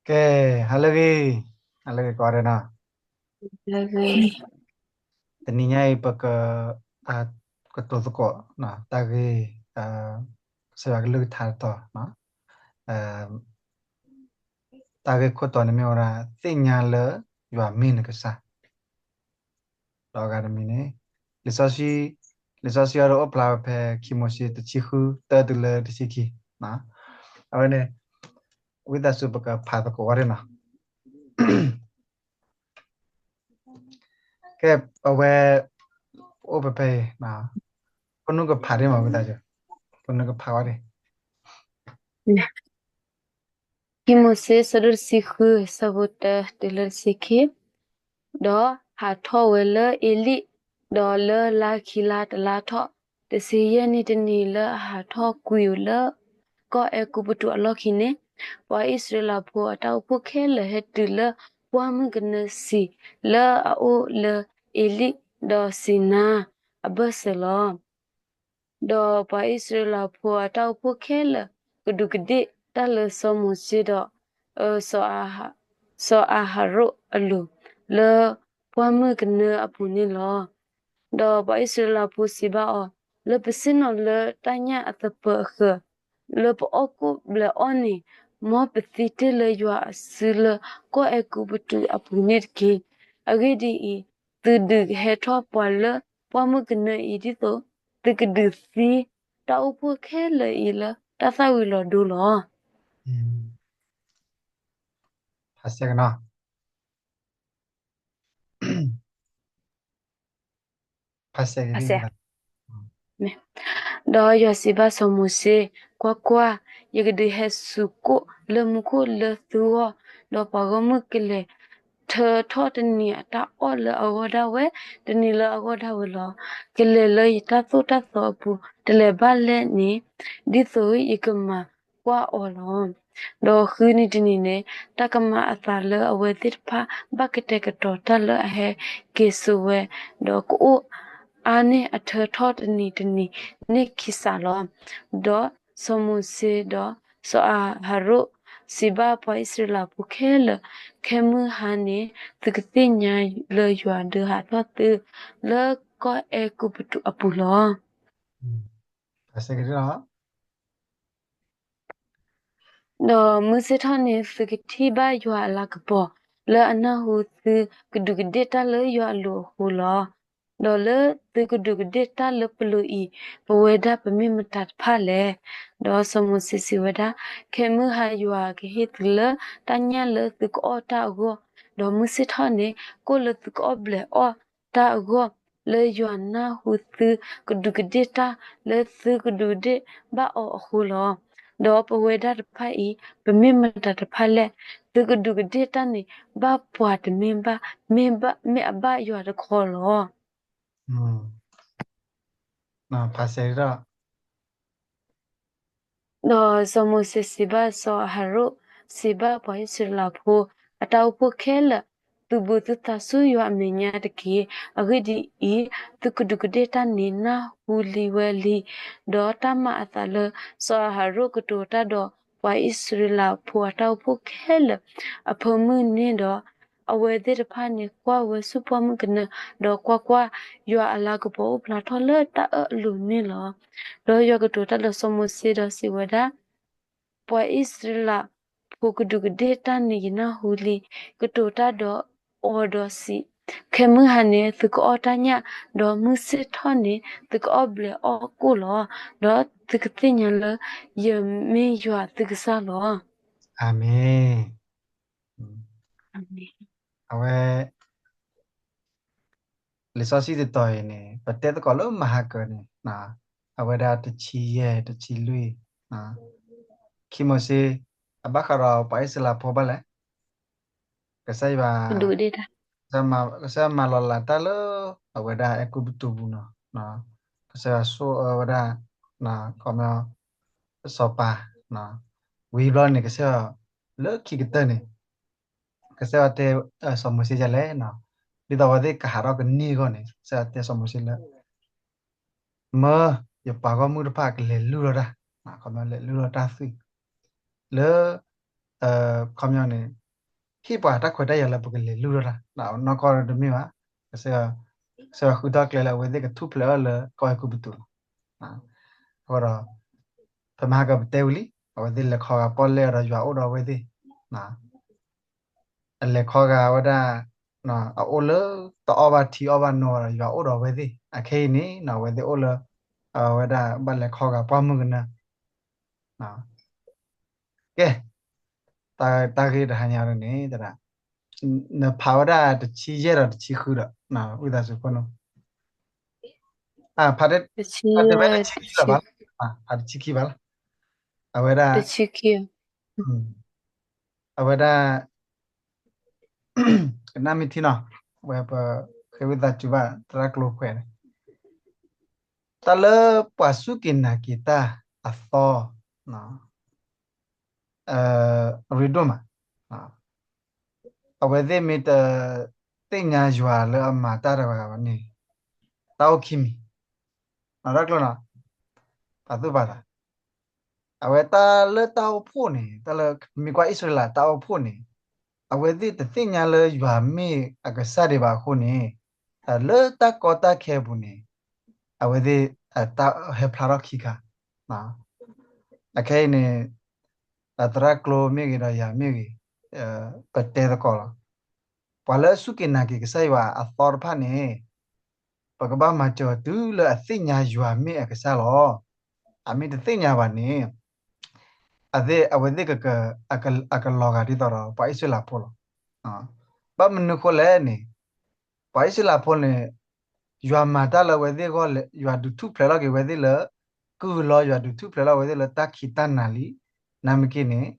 ကဲ, ဟါလၢအဂ့ၤ, ဟါလၢအဂ့ၤကိးဂၤဒဲးနီၤ. တနံၤညါအံၤ ပက, ကတိၤသကိး တၢ်ဂ့ၢ်, ကစၢ်ယွၤကလုၢ်ကထါတတီၤ, တၢ်ဂ့ၢ်ခိၣ်တီန့ၣ်မ့ၢ်ဝဲဒၣ် သ့ၣ်ညါလၢယွၤမ့ၢ်နကစၢ်. ဒီးအဂၤတမံၤန့ၣ် လံာ်စီဆှံ, လံာ်စီဆှံအံၤဒီးအိၣ်ဖျါဝဲဖဲ ခံမိၤၡ့ တဆံဃု တၢတုၤလၢတဆံခံ. အဝဲန့ၣ် ဝံသးစူၤပကဖးသကိးဝဲဒၣ်နီၤ. ကဲ, အဝဲ အိၣ်ဖဲဖဲအံၤ, ဖိနုၢ်ကဖးဒ်မး ဝံသးစူၤ, ဖိနုၢ်ကဖးဝဲဒၣ် ခံမိၤၡ့ ဆၢဒိၣ်တဆံဃု ဆၢဖိတၢတုၤလၢတဆံခံ, ဒီးဟးထီၣ်ဝဲလၢအ့လံၣ်, ဒီးလၢလါခံလါတလါထီၣ် တဆံယဲၢ်နံၣ်တနံၤလၢအဟးထီၣ်ကွံာ်အီၤလၢ ကီၢ်အဲၤကူပတူးအလီၢ်ခံန့ၣ်, ပှၤအံၣ်စရ့လးဖိအတၢ်အိၣ်ဖှိၣ်ခဲလၢာ်ဟဲတုၤလၢပှၢ်မုၢ်ကနၢစံာ်လၢအအိၣ်လၢအ့လံၣ်ဒီးစံၤနါအဘၢၣ်စၢၤလီၤ. ဒီးပှၤအံၣ်စရ့လးဖိအတၢ်အိၣ်ဖှိၣ်ခဲလၢာ် ကဒူးကဒ့ၣ်တၢ်လၢစီၤမိၤၡ့ဒီး စီၤအၤဟရိၣ်အလိၤ လၢပှၢ်မုၢ်ကနၢအပူၤန့ၣ်လီၤ. ဒီးပှၤအံၣ်စရ့လးဖိစံးဘၣ်အီၤ, လၢပဆ့ၣ်နီၤလၢတၢ်ညၣ်အသပၢၤအဃၢၤ, လၢပအီၣ်ကိၣ်ဘျဲးအီၣ်န့ၣ်, မ်ပသံတ့ၢ်လၢယွၤအစုလၢကီၢ်အဲၤကူပတူးအပူၤန့ၣ်တက့ၢ်. အဂ့ၢ်ဒ်အံၤ, သုဒုးဟဲထီၣ်ပှၤလၢပှၢ်မုၢ်ကနၢအံၤ ဒ်သိးသုကဒုးသံ တၢ်အိၣ်ဖှိၣ်ခဲလၢာ်အံၤလၢတၢ်သၣ်ဝံၤလီၤဒိလီၤ. ဖးစဲကနီၤ ဖးစဲကနီၤ ဒီးယွၤစံးဘၣ်စီၤမိၤၡ့, ကွၢ်ကွၢ်, ယကဒုးဟဲစူၤကိၣ်လၢမူခိၣ်လၢသုဂီၢ်, ဒီးပှၤဂီၢ်မုၢ်ကလဲၤထၢထီၣ်တနံၤအတၢ်အီၣ်လၢအဂီၢ်ဒၣ်ဝဲ, တနံၤလၢအဂီၢ်ဒၣ်ဝဲလီၤ. ကလဲၤလၢယတၢ်သိၣ်တၢ်သီအပူၤ တလဲၤဘၣ်လဲၣ်န့ၣ်, ဒ်သိးယကမၤကွၢ်အီၤလီၤ. ဒီးဃုနံၤတနံၤန့ၣ် တၢ်ကမၤအသးလၢအဝဲသ့ၣ်တဖၣ် ဘၣ်ကတဲာ်ကတီၤတၢ်လၢအဟဲက့ၤစိာ်ဝဲ, ဒီးကအိၣ်အါန့ၢ်အထၢထီၣ်တနံၤတနံၤန့ၣ်ခံစးလီၤ. ဒီးစီၤမိၤၡ့ဒီးစီၤအၤဟရိၣ် စံးဘၣ်ပှၤအံၣ်စရ့လးဖိခဲလၢာ်, ခဲမုၢ်ဟါန့ၣ် သုကသ့ၣ်ညါလၢယွၤဒုးဟးထီၣ်သု လၢကီၢ်အဲၤကူပတူးအပူၤလီၤ. ဒီးမုၢ်ဆ့ၣ်ထီၣ်န့ၣ် သုကထံၣ်ဘၣ်ယွၤအလၤကပီၤ လၢအနၢ်ဟူသုကဒူးကဒ့ၣ်တၢ်လၢယွၤအလိၤအဃိလီၤ. ဒီးလၢသုကဒူးကဒ့ၣ်တၢ်လၢပလိၤအံၤ ပဝဲဒၣ်ပမ့ၢ်မတၤတဖၣ်လဲၣ်. ဒီးစီၤမိၤၡ့စံးဝဲဒၣ်, ခဲမုၢ်ဟါယွၤကဟ့ၣ်သုလၢတၢ်ညၣ်လၢသုကအီၣ်တၢ်အဂီၢ်, ဒီးမုၢ်ဆ့ၣ်ထီၣ်န့ၣ် ကိၣ်လၢသုကအီၣ်ဘျဲးအီၣ်တၢ်အဂီၢ်, လၢယွၤနၢ်ဟူသုကဒူးကဒ့ၣ်တၢ်လၢသုကဒူးကဒ့ၣ်ဘၣ်အီၤအဃိလီၤ. ဒီးပဝဲဒၣ်တဖၣ်အံၤ ပမ့ၢ်မတၤတဖၣ်လဲၣ်. သုကဒူးကဒ့ၣ်တၢ်န့ၣ် ဘၣ်ပှၤတမ့ၢ်ဘၣ်, မ့ၢ်အဘၣ်ယွၤတခီလီၤ. ဖးစဲဒီး ဒီးစီၤမိၤၡ့စံးဘၣ်စီၤအၤဟရိၣ်, စံးဘၣ်ပှၤအံၣ်စရ့လးဖိအတၢ်အိၣ်ဖှိၣ်ခဲလၢာ်, သုဘူးသုသးဆူယွၤအမဲာ်ညါတက့ၢ်. အဂ့ၢ်ဒ်အံၤ, သုကဒူးကဒ့ၣ်တၢ်န့ၣ်နၢ်ဟူလံဝဲလံ, ဒီးတၢ်မၤအသးလၢစီၤအၤဟရိၣ်ကတိၤတၢ်ဒီးပှၤအံၣ်စရ့လးဖိအတၢ်အိၣ်ဖှိၣ်ခဲလၢာ်အဖၢမုၢ်န့ၣ်ဒီး, အဝဲသ့ၣ်တဖၣ်န့ၣ်ကွၢ်ဝဲဆူပှၢ်မုၢ်ကနၢ, ဒီးကွၢ်ကွၢ်, ယွၤအလၤကပီၤအိၣ်ဖျါထီၣ်လၢတၢ်အၢၣ်အလိၤန့ၣ်လီၤ. ဒီးယွၤကတိၤတၢ်ဒီးစီၤမိၤၡ့ဒီးစံးဝဲဒၣ်, ပှၤအံၣ်စရ့လးဖိကဒူးကဒ့ၣ်တၢ်န့ၣ်ယနၢ်ဟူလံ, ကတိၤတၢ်ဒီးအီၤဒီးစံး, ခဲမုၢ်ဟါန့ၣ်သုကအီၣ်တၢ်ညၣ်, ဒီးမုၢ်ဆ့ၣ်ထီၣ်န့ၣ်သုကအီၣ်ဘျဲးအီၣ်ကိၣ်လီၤ. ဒီးသုကသ့ၣ်ညါလၢယမ့ၢ်ယွၤသုကစၢ်လီၤ. အၤမ့ၣ်. အဝဲ လံာ်စီဆှံတတီၤအံၤန့ၣ် ပတဲသကိးလၢမဟါကၢၤန့ၣ်, အဝဲဒၣ်တဆံယဲၢ် တဆံလွံၢ်, ခံမိၤၡ့ အဘၣ်ဃးဒီးပှၤအံၣ်စရ့လးဖိဘၣ်လဲၣ်. ကစၢ်ယွၤ ကစၢ်ယွၤမၤလီၤလးတၢ်လၢ အဝဲဒၣ်အဲၤကူပတူးပူၤနီၤ, ကစၢ်ယွၤဆိၣ်အၢဝဲဒၣ် ခီပညီ စီၤပၤ, ဝံၤဘျီန့ၣ် ကစၢ်ယွၤ လၢခံကတၢၢ်န့ၣ် ကစၢ်ယွၤတဲ စီၤမိၤၡ့ဒ်လဲၣ်, ဒ်သိးအဝဲသ့ၣ်ကဟးထီၣ်ကန့ၢ်အဂီၢ်န့ၣ် ကစၢ်ယွၤတဲစီၤမိၤၡ့လၢ မၢယပှၤဂီၢ်မုၢ်တဖၣ်ကလဲၤလုၢ်ထီၣ်တၢ်, ခီပညီလဲၤလုၢ်ထီၣ်တၢ်သွံၣ် လၢ ခီပညီန့ၣ် ဟ့ၣ်ပှၤတၢ်ခွဲးတၢ်ယာ်လၢပကလဲၤလုၢ်ထီၣ်တၢ် နီၢ်ကီၢ်တမ့ၢ်ဘၣ်, ကစၢ်ယွၤဃုထီၣ်ကျဲလၢအဝဲသ့ၣ်ကထူၣ်ဖျဲးအီၤလၢကီၢ်အဲၤကူပတူးလီၤ. အဃိဒီး ပမၤဟးကပတဲဝံၤလံ အဝဲသ့ၣ်လဲၤခီဂာ်ပီၣ်လဲၣ်အီၤဒီးယွၤအိၣ်ဒီးအဝဲသ့ၣ် အလဲၤခီဂာ်ဝဲဒၣ် အအိၣ်လၢတအီၣ်ဘၣ်ထံအီၣ်ဘၣ်နိဒီးယွၤအိၣ်ဒီးအဝဲသ့ၣ် အခဲအံၤန့ၣ် အဝဲသ့ၣ်အိၣ်လၢ အဝဲဒၣ်ဘၣ်လဲၤခီဂာ်ပှၢ်မုၢ်ကနၢ ကဲ တၢ်ဂ့ၢ်တဟါညါန့ၣ် တဒၣ် နဖးဝဲဒၣ်တဆံယဲၢ်ဒီးတဆံဃုဒီး ဝံသးစူၤခိၣ်နူာ် ဖး ဖးတဆံခံလၢၤဘၣ်, ဖးတဆံခံဘၣ်လီၤ, အဝဲဒၣ် အဝဲဒၣ် ကနၣ်မ့ၢ်ထံနီၤ, ဝဲပဃ့ဝံသးစူၤဘၣ်သရၣ်ကျိၤခွဲးန့ၣ်, တၢ်လၢပှၤစူၢ်က့ၤနာ်က့ၤတၢ်အသီ ရ့ဒိၣ်မး, အဝဲသ့ၣ်မ့ၢ်တသ့ၣ်ညါယွၤလၢအမၤတၢ်တဂၤဘၣ်န့ၣ် တၢ်အိၣ်ခံမံၤ, နီၢ်တၢ်ကျိနီၤ, ပာ်သူၣ်ပာ်သး အဝဲတၢ်လၢတၢ်အိၣ်ဖှိၣ်န့ၣ် တၢ်လၢမ့ၢ်ကွၢ်အံၣ်စရ့လးတၢ်အိၣ်ဖှိၣ်န့ၣ် အဝဲသ့ၣ်တသ့ၣ်ညါလၢယွၤမ့ၢ်အကစၢ်ဒံးဘၣ်အဃိန့ၣ် လၢတၢ်ကီတၢ်ခဲအပူၤန့ၣ် အဝဲသ့ၣ်တၢ်ဟဲဖျါထီၣ်ခံခါ, အခဲအံၤန့ၣ် သရၣ်ကျိမ့ၢ်ဂ့ၤဒီးယၤမ့ၢ်ဂ့ၤ ပတဲသကိးလီၤ. ပှၤလၢအစူၢ်က့ၤနာ်က့ၤကစၢ်ယွၤအသီတဖၣ်န့ၣ် ပကဘၣ်မၤစၢၤတုၤလၢအသ့ၣ်ညါယွၤမ့ၢ်အကစၢ်လီၤ. အမ့ၢ်တသ့ၣ်ညါဘၣ်န့ၣ် အဝဲသ့ၣ် အကလီၤဂာ်ဒ်သိးဒီးပှၤအံၣ်စရ့လးဖိလီၤ. ဘၣ်မနုၤဃိလဲၣ်န့ၣ် ပှၤအံၣ်စရ့လးဖိန့ၣ် ယွၤမၤတၢ်လၢအဝဲသ့ၣ်အဂီၢ် ယွၤဒုးထူၣ်ဖျဲးလီၤက့ၤအဝဲသ့ၣ်လၢ ကုၢ်လီၤ ယွၤဒုးထူၣ်ဖျဲးလီၤအဝဲသ့ၣ်လၢတၢ်ခံးတၢ်နၤလံ. နမ့ၢ်က့န့ၣ်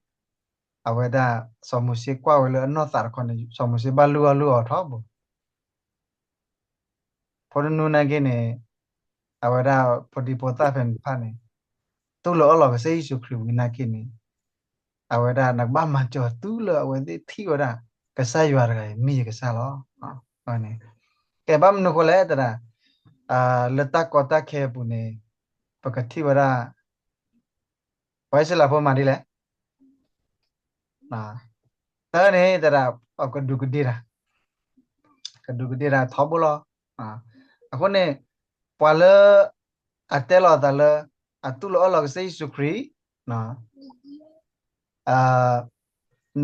အဝဲဒၣ် စီၤမိၤၡ့ကွၢ်ဝဲလၢအနီၢ်သးတခီန့ၣ် စီၤမိၤၡ့ဘၣ်လုၢ်အီၣ်လုၢ်အီထီဘိ ဖိတနူနာ်က့န့ၣ် အဝဲဒၣ်ဖိဒံဖိသၣ်ဖဲန့ၣ်တဖၣ်န့ၣ် တူၢ်လိာ်အီလီၤကစၢ်ယ့ၣ်ၡူးခရံာ်ဝံၤနာ်က့န့ၣ် အဝဲဒၣ်နကဘၣ်မၤစၢၤတုၤလၢအဝဲသ့ၣ်ထံၣ်ဝဲဒၣ် ကစၢ်ယွၤတဂၤအံၤမ့ၢ်ယကစၢ်လီၤ. ကဲဘၣ်မနုၤဃိလဲၣ်တဒၣ် လၢတၢ်ကီတၢ်ခဲအပူၤန့ၣ် ပကထံၣ်ဝဲဒၣ် ပှၤအံၣ်စရ့လးဖိမၤဒ်လဲၣ် တၢ်န့ၣ်တဒၣ် ကဒူးကဒ့ၣ်တၢ် ကဒူးကဒ့ၣ်တၢ်ထီဘိလီၤ. အဃိန့ၣ် ပှၤလၢ အတဲလီၤအသးလၢ အတူၢ်လိာ်အီလီၤကစၢ်ယ့ၣ်ၡူးခရံာ်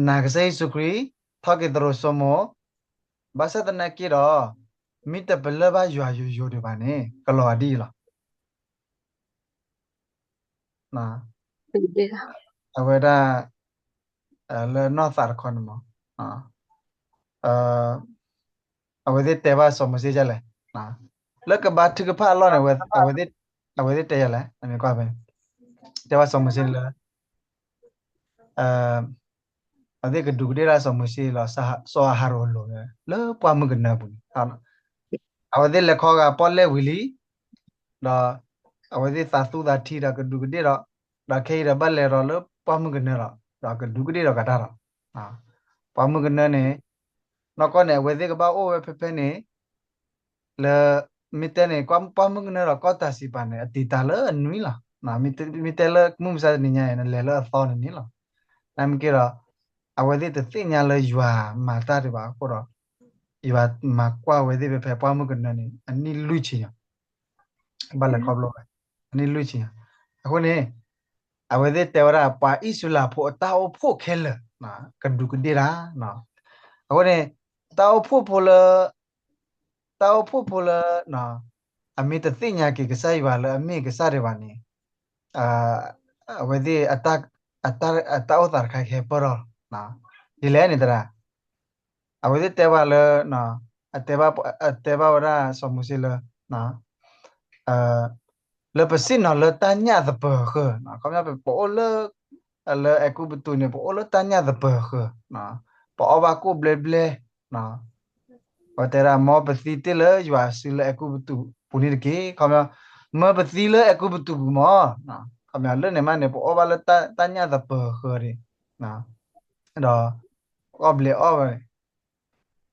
နာ်ကစၢ်ယ့ၣ်ၡူးခရံာ် ထီၣ်က့ၤသရိာ်စိမိၤ ဘၣ်ဆၣ်သနာ်က့ဒီး မ့ၢ်တပလၢၢ်ဘၣ်ယွၤယိယိဒံးဘၣ်န့ၣ် ကလီၤဂာ်ဒ်အံၤလီၤ. အဝဲဒၣ် လၢနီၢ်သးတခီန့ၣ်မး အဝဲသ့ၣ်တဲဘၣ်စီၤမိၤၡ့ဒ်လဲၣ်, လၢကဘါထုကဖၣ်အလီၢ်န့ၣ် အဝဲသ့ၣ်တဲယၤလဲၣ်, နမ့ၢ်ကွၢ်ဖဲ တဲဘၣ်စီၤမိၤၡ့လၢ အဝဲသ့ၣ်ကဒူးကဒ့ၣ်ဒၣ်စီၤမိၤၡ့လီၤ စီၤအၤဟရိၣ်အလိၤ လၢပှၢ်မုၢ်ကနၢအပူၤန့ၣ် အဝဲသ့ၣ်လဲၤခီဂာ်ပီၣ်လဲၣ်ဝံၤလံ ဒီး အဝဲသ့ၣ်သးသူသးထံဒီးကဒူးကဒ့ၣ်ဒီး ဒီးခဲအံၤဒီးဘၣ်လဲၤဒီးလၢပှၢ်မုၢ်ကနၢဒီး ဒီးကဒူးကဒ့ၣ်ဒီးကတၢ်ဒီး ပှၢ်မုၢ်ကနၢန့ၣ် နီၢ်ကီၢ်န့ၣ် အဝဲသ့ၣ်ကဘၣ်အိၣ်ဝဲဖဲဖဲန့ၣ် လၢ မ့ၢ်တဲန့ၣ် ပှၢ်မုၢ်ကနၢဒီးကီၢ်တၢ်စံးပာ်န့ၣ် အတံာ်တာ်လၢအနွံလီၤ. မ့ၢ်တဲလၢမုၢ်မဆါတနံၤညါအံၤ နလဲၤလၢအသီန့ၣ်န့ၣ်လီၤ. နမ့ၢ်က့ဒီး အဝဲသ့ၣ်တသ့ၣ်ညါလၢယွၤမၤတၢ်ဒံးဘၣ်အဃိဒီး ယွၤမၤကွၢ်ဝဲသ့ၣ်ဖဲဖဲပှၢ်မုၢ်ကနၢန့ၣ် အနံၣ်လွံၢ်ဆံညါ ဘၣ်လဲၤခီဖျိဝဲ အနံၣ်လွံၢ်ဆံညါ အဃိန့ၣ် အဝဲသ့ၣ်တဲဝဲဒၣ် ပှၤအံၣ်စရ့လးဖိအတၢ်အိၣ်ဖှိၣ်ခဲလၢာ် ကဒူးကဒ့ၣ်တၢ် အဃိန့ၣ် တၢ်အိၣ်ဖှိၣ်ဖိလၢ တၢ်အိၣ်ဖှိၣ်ဖိလၢ အမ့ၢ်တသ့ၣ်ညါက့ၤကစၢ်ယွၤလၢအမ့ၢ်ကစၢ်ဒံးဘၣ်န့ၣ် အဝဲသ့ၣ် အတၢ်အိၣ်သးတခါကဟဲပၢၢ်ထီၣ် ဒ်လဲၣ်န့ၣ်သရၣ် အဝဲသ့ၣ်တဲဘၣ်လၢ အတဲဘၣ်ဝဲဒၣ်စီၤမိၤၡ့လၢ လၢပဆ့ၣ်နီၤလၢတၢ်ညၣ်သပၢၤအဃၢၤ ခီပညီပအိၣ်လၢ လၢအဲၤကူပတူးန့ၣ် ပအိၣ်လၢတၢ်ညၣ်သပၢၤအဃၢၤ ပအီၣ်ဘၣ်ကိၣ်ဘျဲဘျဲ ပတဲဒၣ် မ်ပသံတ့ၢ်လၢယွၤစုလၢအဲၤကူပတူးပူၤန့ၣ်တက့ၢ်. ခီပညီ မၢပသံလၢအဲၤကူပတူးပူၤမး ခီပညီလၢန့ၣ်မးန့ၣ် ပအီၣ်ဘၣ်လၢတၢ်ညၣ်သပၢၤအဃၢၤန့ၣ် ဒီး ကိၣ်ဘျဲအီၣ်ဝဲ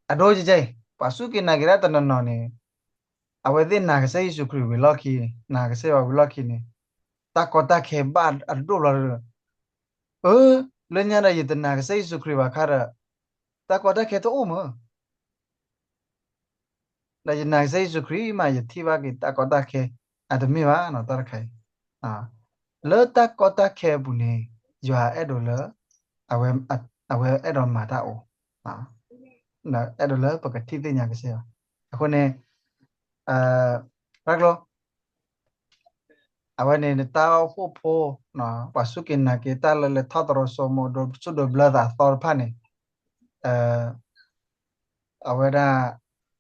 အဒိကဲကဲအံၤ ပှၤစူၢ်က့ၤနာ်က့ၤတၢ်တနီၤနီၤန့ၣ် အဝဲသ့ၣ်နာ်ကစၢ်ယ့ၣ်ၡူးခရံာ်ဝံၤလီၢ်ခံ နာ်ကစၢ်ယွၤဝံၤလီၢ်ခံန့ၣ် တၢ်ကီတၢ်ခဲဘၣ်အဒိၣ်ဘျီဒီး အၢ လၢညါဒီးယတနာ်ကစၢ်ယ့ၣ်ၡူးခရံာ်ဘၣ်ခါဒီး တၢ်ကီတၢ်ခဲတအိၣ်မး ဒီးယနာ်ကစၢ်ယ့ၣ်ၡူးခရံာ်မး ယထံၣ်ဘၣ်က့ၤတၢ်ကီတၢ်ခဲ အတမ့ၢ်ဘၣ်နီၤ တၢ်တခါအံၤ လၢတၢ်ကီတၢ်ခဲအပူၤန့ၣ် ယွၤအဲၣ်ဒိးလၢ အဝဲအဲၣ်ဒိးမၤတၢ်အိၣ် အဲၣ်ဒိးလၢပကထံၣ်သ့ၣ်ညါကစၢ်ယွၤ အဃိန့ၣ် တၢ်ကျိ အဝဲန့ၣ်တၢ်အိၣ်ဖှိၣ်ဖိ ပှၤစူၢ်က့ၤနာ်က့ၤတၢ်လၢလဲၤထီၣ်တရီစိမိၤဒိၣ်စိဒိၣ်ဘျၢသးအသီတဖၣ်န့ၣ် အဝဲဒၣ်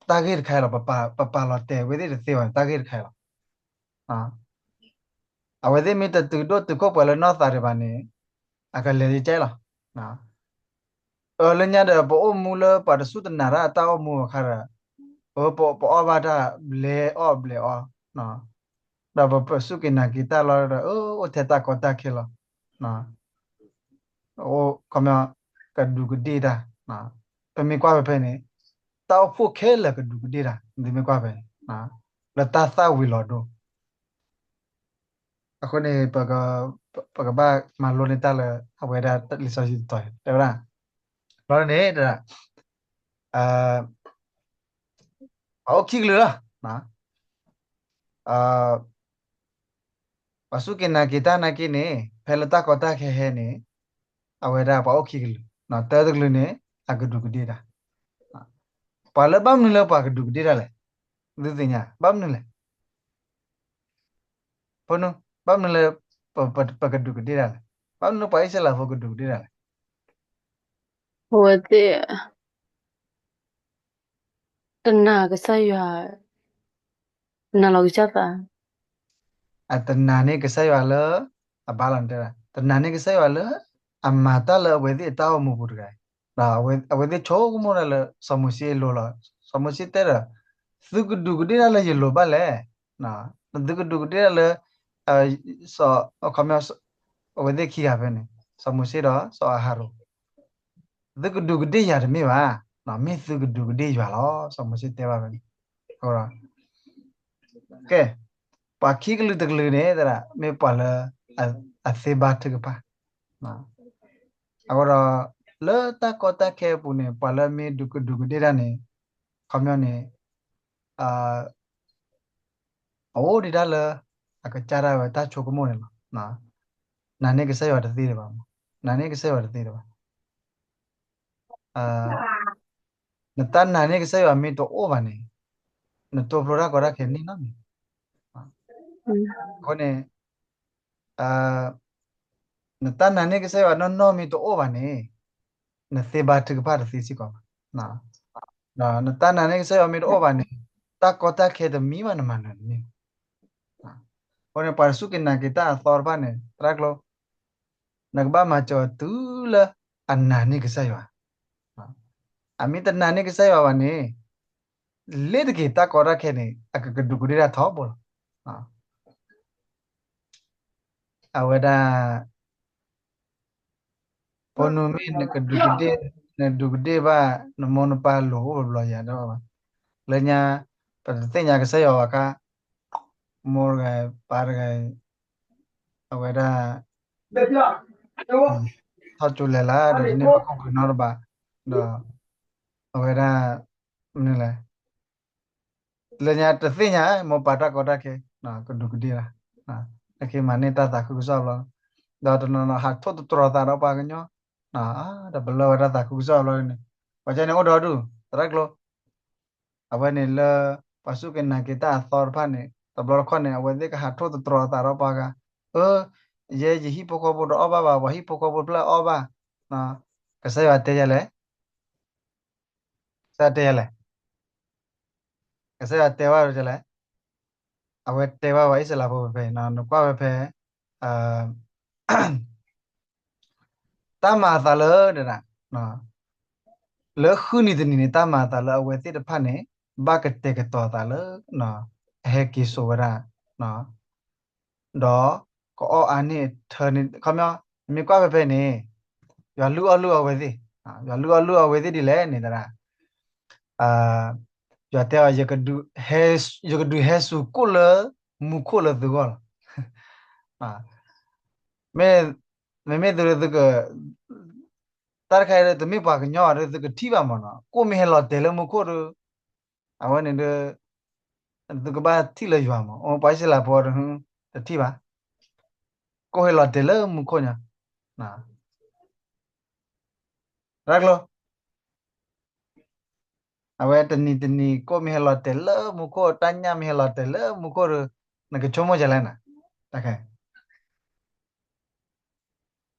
တၢ်ဂ့ၢ်တခါအံၤလီၤ ပပာ်လီၤတဲာ်ဝဲသ့ၣ်တသ့ဘၣ်န့ၣ် တၢ်ဂ့ၢ်တခါအံၤလီၤ အဝဲသ့ၣ်မ့ၢ်တတုၤဒိၣ်တုၤခိၣ်ပှဲၤလၢနီၢ်သးဒံးဘၣ်န့ၣ် အကလဲၤယကဲလီၤ အလၢညါဒီးပအိၣ်မူလၢပှၤတစူၢ်တနာ်တၢ်အတၢ်အိၣ်မူအခါဒီး ပအီၣ်ဘၣ်တၢ်ဘျဲးအီၣ်ဘျဲးအီ ဒီးပစူၢ်က့ၤနာ်က့ၤတၢ်လီၤဒီး အိၣ်ထဲတၢ်ကီတၢ်ခဲလီၤ အိၣ်ခီ ကဒူးကဒ့ၣ်တၢ် ပမ့ၢ်ကွၢ်ဖဲဖဲန့ၣ် တၢ်အိၣ်ဖှိၣ်ခဲလၢာ်ကဒူးကဒ့ၣ်တၢ် သုမ့ၢ်ကွၢ်ဖဲန့ၣ် လၢတၢ်သၣ်ဝံၤလီၤဒိ အဃိန့ၣ် ပကဘၣ်မၤလိန့ၢ်တၢ်လၢအဝဲဒၣ်လံာ်စီဆှံတတီၤ တဲဝဲဒၣ် ဘျီန့ၣ် ပှၤအိၣ်ခံကလုာ်လီၤ ပှၤစူၢ်က့ၤနာ်က့ၤတၢ်နာ်က့ၤန့ၣ် ဖဲလၢတၢ်ကီတၢ်ခဲဟဲန့ၣ် အဝဲဒၣ်ပှၤအိၣ်ခံကလုာ် တၢတကလုာ်န့ၣ် အကဒူးကဒ့ၣ်တၢ် ပှၤလၢဘၣ်မနုၤလၢပှၤကဒူးကဒ့ၣ်တၢ်လဲၣ် သုသ့ၣ်ညါ ဘၣ်မနုၤလဲၣ် ဖိနု ဘၣ်မနုၤလၢ ပကဒူးကဒ့ၣ်တၢ်လဲၣ် ဘၣ်မနုၤလၢပှၤအံၣ်စရ့လးဖိကဒူးကဒ့ၣ်တၢ်လဲၣ် အဝဲသ့ၣ် တနာ်ကစၢ်ယွၤ နာ်လီၤကစၢ်သး အတနာ်န့ၢ်ကစၢ်ယွၤလၢ အဘၣ်လီၤတဲ တနာ်န့ၢ်ကစၢ်ယွၤလၢ အမၤတၢ်လၢအဝဲသ့ၣ်အတၢ်အိၣ်မူပူၤတဂၤ အဝဲသ့ၣ်ဆိကမိၣ်တၢ်လၢ စီၤမိၤၡ့အလိၤလီၤ စီၤမိၤၡ့တဲဒီး သုကဒူးကဒ့ၣ်တၢ်လၢယလိၤဘၣ်လဲၣ် သုကဒူးကဒ့ၣ်တၢ်လၢ စီၤ အဝဲသ့ၣ်ခံဂၤဖဲန့ၣ် စီၤမိၤၡ့ဒီးစီၤအၤဟရိၣ် သုကဒူးကဒ့ၣ်ယၤတမ့ၢ်ဘၣ်, မ့ၢ်သုကဒူးကဒ့ၣ်ယွၤလီၤ. စီၤမိၤၡ့တဲဘၣ်ဖဲန့ၣ်, ကဲ, ပှၤခံကလုာ်တကလုာ်န့ၣ် သရၣ် မ့ၢ်ပှၤလၢ အသ့ဘါထုကဖၣ်, အဃိဒီး လၢတၢ်ကီတၢ်ခဲအပူၤန့ၣ် ပှၤလၢမ့ၢ်ဒူးကဒူးကဒ့ၣ်တၢ်န့ၣ် ခီပညီန့ၣ် အအိၣ်ဒံးတၢ်လၢ အကစၢ်ဒၣ်ဝဲတၢ်ဆိကမိၣ်န့ၣ်လီၤ. နာ်န့ၢ်ကစၢ်ယွၤတသ့ဒံးဘၣ်, နာ်န့ၢ်ကစၢ်ယွၤတသ့ဒံးဘၣ်. နတၢ်နာ်န့ၢ်ကစၢ်ယွၤမ့ၢ်တအိၣ်ဘၣ်န့ၣ် နတိဖျိတၢ်ကီတၢ်ခဲန့ၣ်နီတမံၤ. အဃိန့ၣ် နတၢ်နာ်န့ၢ်ကစၢ်ယွၤနီၢ်နီၢ်မ့ၢ်တအိၣ်ဘၣ်န့ၣ် နသ့ဘါထုကဖၣ်တသ့စ့ၢ်ကီးဘၣ်. နတၢ်နာ်န့ၢ်ကစၢ်ယွၤမ့ၢ်တအိၣ်ဘၣ်န့ၣ် တၢ်ကီတၢ်ခဲတမံၤဘၣ်နမၤနၢၤတန့ၢ်. အဃိန့ၣ် ပှၤစူၢ်က့ၤနာ်က့ၤတၢ်အသီတဖၣ်န့ၣ် သရၣ်ကျိ နကဘၣ်မၤစၢၤအီၤတုၤလၢအနာ်န့ၢ်ကစၢ်ယွၤ. အမ့ၢ်တနာ်န့ၢ်ကစၢ်ယွၤဘၣ်န့ၣ် လ့တက့ၤတၢ်ကီတၢ်ခဲန့ၣ် အကကဒူးကဒ့ၣ်တၢ်ထီဘိလီၤ. အဝဲဒၣ် ဖိနူမ့ၢ်နကဒူးကဒ့ၣ်, နဒူးကဒ့ၣ်ဘၣ် နမိၢ်နပၢ်လိၤအိၣ်ဘျီယၤဒၣ်ဘၣ်. လၢညါ ပတသ့ၣ်ညါကစၢ်ယွၤဘၣ်ခါ, မိၢ်တဂၤ ပၢ်တဂၤ အဝဲဒၣ် ထီၣ်ကၠိလဲၤလၢ ဒီးတန့ၢ်ပခိၣ်ပဃုာ်နီတဘျီ, ဒီး အဝဲဒၣ် မနုၤလဲၣ် လၢညါတသ့ၣ်ညါ မိၢ်ပၢ်တၢ်ကီတၢ်ခဲ ကဒူးကဒ့ၣ်လၢ နက့ၤမၤန့ၢ်တၢ်သးခုကစီၣ်ဘျီ, ဒီးတနီၤနီၤဟးထိၣ်သတြီၤသးဒီးပှၤကညီ, ဒီးပလၢဝဲတၢ်သးခုကစီၣ်ဘျီန့ၣ်, ပှၤကညီန့ၣ်အိၣ်ဒီဒူၣ် သရၣ်ကျိ အဝဲန့ၣ်လၢ ပှၤစူၢ်က့ၤနာ်က့ၤတၢ်အသီတဖၣ်န့ၣ် တဘျီတခီၣ်န့ၣ် အဝဲသ့ၣ်ကဟးထိၣ်သတြီၤသးဒီးပှၤဂၤ, အၢ ယဲယဟံၣ်ဖိဃီဖိတအီၣ်ဘၣ်ဘၣ် ပှၤဟံၣ်ဖိဃီဖိတဖျၢၣ်အီၣ်ဘၣ်, ကစၢ်ယွၤတဲယၤလဲၣ် ကစၢ်ယွၤတဲယၤလဲၣ်, ကစၢ်ယွၤတဲဘၣ်ဝဲလဲၣ်, အဝဲတဲဘၣ်ပှၤအံၣ်စရ့လးဖိဖဲဖဲ နကွၢ်ဝဲဖဲ တၢ်မၤအသးလၢ လၢဃုနံၤတနံၤန့ၣ် တၢ်မၤအသးလၢအဝဲသ့ၣ်တဖၣ်န့ၣ် ဘၣ်ကတဲာ်ကတီၤအသးလၢ အဟဲက့ၤစိာ်ဝဲဒၣ် ဒီးကအီၣ်အါန့ၢ်အထၢန့ၣ် ခီပညီ မ့ၢ်ကွၢ်ဖဲဖဲန့ၣ် ယွၤလုၢ်အီၣ်လုၢ်အီအဝဲသ့ၣ်, ယွၤလုၢ်အီၣ်လုၢ်အီအဝဲသ့ၣ်ဒ်လဲၣ်န့ၣ်သရၣ် ယွၤတဲအီၤ ယကဒုးဟဲစူၤကိၣ်လၢမူခိၣ်လၢသုဂီၢ်လီၤ. မ့ၢ် မ့မ့ၢ်သု တၢ်တခါအံၤဒီး တမ့ၢ်ပှၤကညီဘၣ်ဒီး သုကထံၣ်ဘၣ်မးနီၤ, ကိၣ်မ့ၢ်ဟဲလီၤတဲာ်လၢမူခိၣ်ဒီး အဝဲန့ၣ်ဒီး သုကဘၣ်ထံၣ်လၢယွၤမး, အိ ပှၤအံၣ်စရ့လးဖိဒီး တထံၣ်ဘၣ်, ကိၣ်ဟဲလီၤတဲာ်လၢမူခိၣ်ညါ, ရၢ်ကျိၤ အဝဲတနံၤတနံၤ ကိၣ်မ့ၢ်ဟဲလီၤတဲာ်လၢမူခိၣ်, တၢ်ညၣ်မ့ၢ်ဟဲလီၤတဲာ်လၢမူခိၣ်ဒီး နကဆိကမိၣ်ဒ်လဲၣ်နၤ, တၢ်ခါ